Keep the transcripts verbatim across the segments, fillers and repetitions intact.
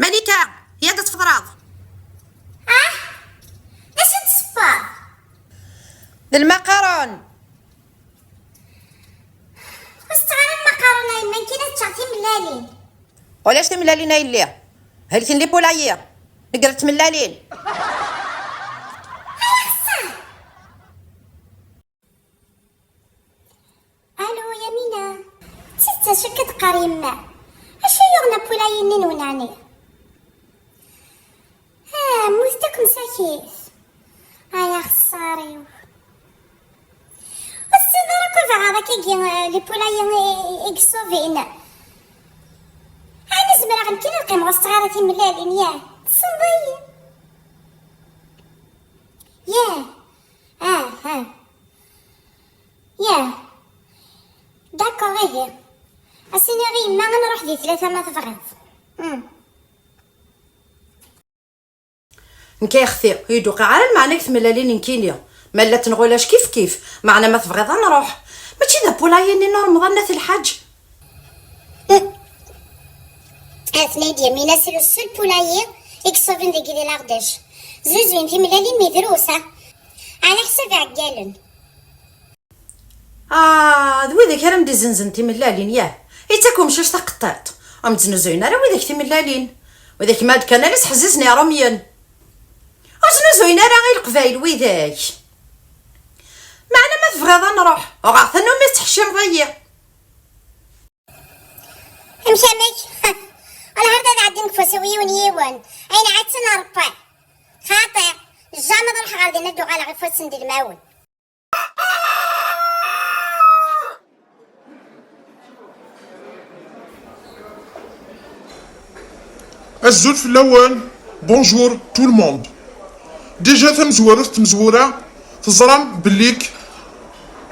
Malika, ya d tfeḍreḍ. Ah, d acu d-tessewweḍ? D lmaqaron. Ur setteɣ ara lmaqaron a yemma, nekkini ad ččeɣ timellalin. Ulac timellalin a yelli. Helken les poulaillers. Negrent tmellalin. Ay axṣer! Allo, Yamina. D tidet acu akka d-teqqar yemma? Acu yuɣen apulayi-nni-nwen ɛni? Ah, mmutent akk msakit. Ay axeṣṣar-iw. Ur tessineḍ ara akk ad aɣeḍ akkagi, eh, les poulaillers i, i, i yeṣṣubin. Ɛni zemreɣ nekkini ad qqimeɣ ur setteɣ ara timellalin, yah? Tessneḍ-iyi. Yah. Ah, ah. Yah. D'accord, ihi. Ad s-iniɣ i yemma ad nruḥ di tlata ma tebɣiḍ. Hmm. Nekk a axti, ur yi-d-uqiɛ ara lmeɛna deg tmellalin nekkini. Ma llant neɣ ulac kif kif, meɛna ma tebɣiḍ ad nruḥ. Mačči d apulayi-nni n Remḍan n At Lḥaǧ? Atni-d Yamina, c'est le seul poulailler i yeṣṣubin deg Île Ardèche. Znuzuyen timellalin mi drus, ha? Ɛla ḥsab iɛeggalen. Ah, d widak ara m-d-izenzen timellalin, yah? Ittak umcic taqeṭṭalt. Ur m-ttnuzuyen ara widak timellalin. Widak ma d-kkan ala sḥezzizen iṛumyen. Ur znuzuyen ara i leqbayel widak. Meɛna ma tebɣiḍ ad nruḥ, uɣeɣ tannumi tettḥeccimeḍ-iyi. Amek, amek? Wala har ad ɛeddin deg ufus-iw yiwen yiwen. Ayen ɛetten rebbi. Xaṭi, jamais ad ruḥeɣ ɣer dinna ad d-uɣaleɣ ifassen d ilmawen. Azul fell-awen. Bonjour tout le monde. Déjà tamezwarut n tmezwura, teẓram belli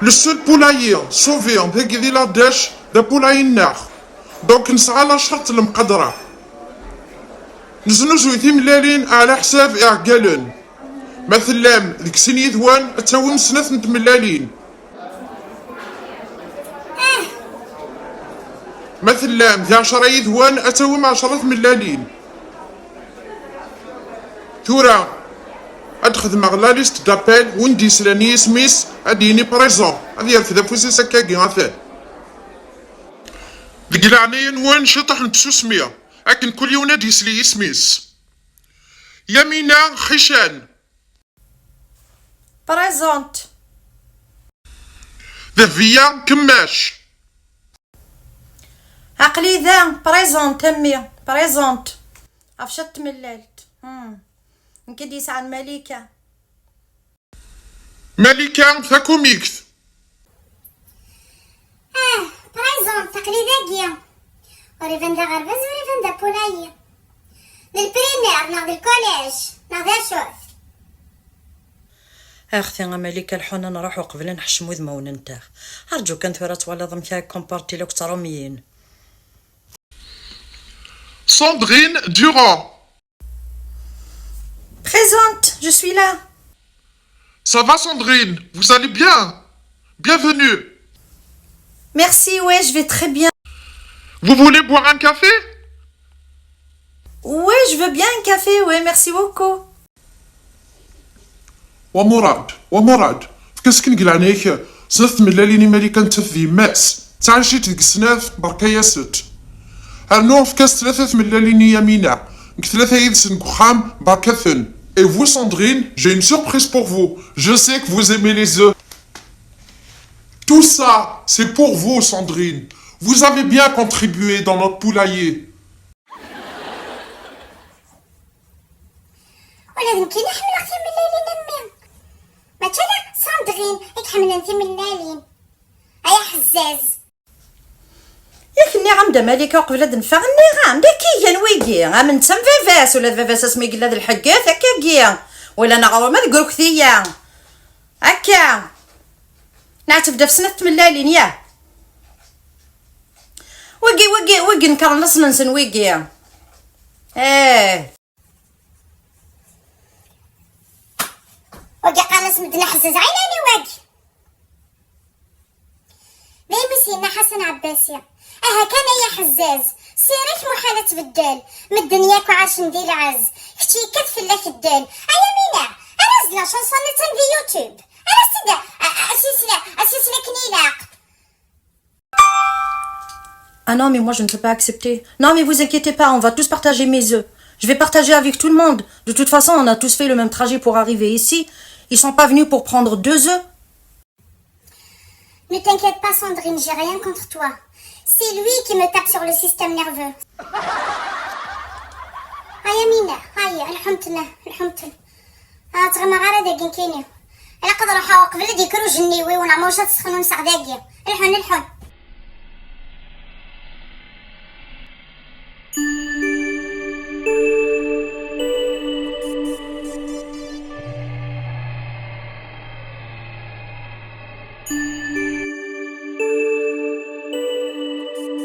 le seul poulailler sauvé dagi di l'Ardèche d apulayi-nneɣ. Donc nesɛa la charte n lemqadra. Neznuzuy timellalin ɛla ḥsab iɛeggalen. Ma tellam deg sin yid-wen, ad tawim snat n tmellalin. Ma tellam d ɛecṛa yid-wen, ad tawim ɛecṛa tmellalin. Tura, ad xedmeɣ la liste d'appel, win d-yeslan i yisem-is, ad d-yini présent, ad yerfed afus-is akkagi, atan. Deg leɛnaya-nwen, ciṭuḥ n tsusmi, akken kul yiwen ad d-yesli isem-is. Yamina Xican. Présente. Dehbiya Kemmac. Aql-i da, présente a mmi, présente. Ɣef ciṭ tmellalt. Hmm. Nekk i d-yesɛan Malika. Malika takumikt. Ah, présente, aql-i dagi. Ur iban d aɣerbaz, ur iban d apulayi. D lprimir neɣ d lkolij neɣ d acu-t? Axti a Malika, lḥun ad nruḥ uqbel ad nḥeccem udmawen-nteɣ. Arǧu kan tura ad twaliḍ amek ara comporti akk tṛumyin. Sandrine Durand. Présente, je suis là. Ça va, Sandrine? Vous allez bien? Bienvenue. Merci, ouais, je vais très bien. Vous voulez boire un café? Oui, je veux bien un café, oui, merci beaucoup. Wa Murad, wa Murad, efk-as kan deg leɛnaya-k snat tmellalin i Malika nettat d yemma-s. Ttɛicit deg snat, berka-yasent. Rnu efk-as tlata tmellalin i Yamina. Nekk tlata yid-sen deg uxxam, berka-ten. Et vous, Sandrine, j'ai une surprise pour vous. Je sais que vous aimez les œufs. Tout ça, c'est pour vous, Sandrine. Vous avez bien contribué dans notre poulailler. Ula d nekkini ḥemmleɣ timellalin a mmi. Mačči ala Sandrine i iḥemmlen timellalin. Ay aḥezzaz. Yak nniɣ-am-d a Malika uqbel ad neffeɣ, nniɣ-am-d akka i gan wigi, am netta am baba-s, ula d baba-s asmi yella d lḥeggat, akkagi. Wala neɣrum ad deg urkti-ya. Akka. Nɛetteb-d ɣef snat tmellalin, yah. Wigi, wigi, wigi nekren laṣel-nsen wigi. Eh. Wagi qqaren-as medden aḥezzaz, ɛinani wagi. D ayen i s-yenna Ḥasan Ɛebbasi. Aha kan ay aḥezzaz, Sirek muḥal ad tbeddel. Medden yakk ɛacen di lɛezz. Kečč yekkat fell-ak ddel. Ay Amina, ara zleɣ chanson-nni attan di YouTube. Ara s-id a- a- a- asisla asisla akken ilaq. Ah non, mais moi je ne peux pas accepter. Non, mais vous inquiétez pas, on va tous partager mes œufs. Je vais partager avec tout le monde. De toute façon, on a tous fait le même trajet pour arriver ici. Ils sont pas venus pour prendre deux œufs. Ne t'inquiète pas, Sandrine, j'ai rien contre toi. C'est lui qui me tape sur le système nerveux. Ay Amina, ay, lḥumt-nni, lḥumt-nni. Ah, tɣemma ara dagi kini. Ilaq ad ruḥeɣ qbel ad yekker ujenniw-iw, neɣ ma ulac ad sexnunseɣ dagi. Lḥun, lḥun.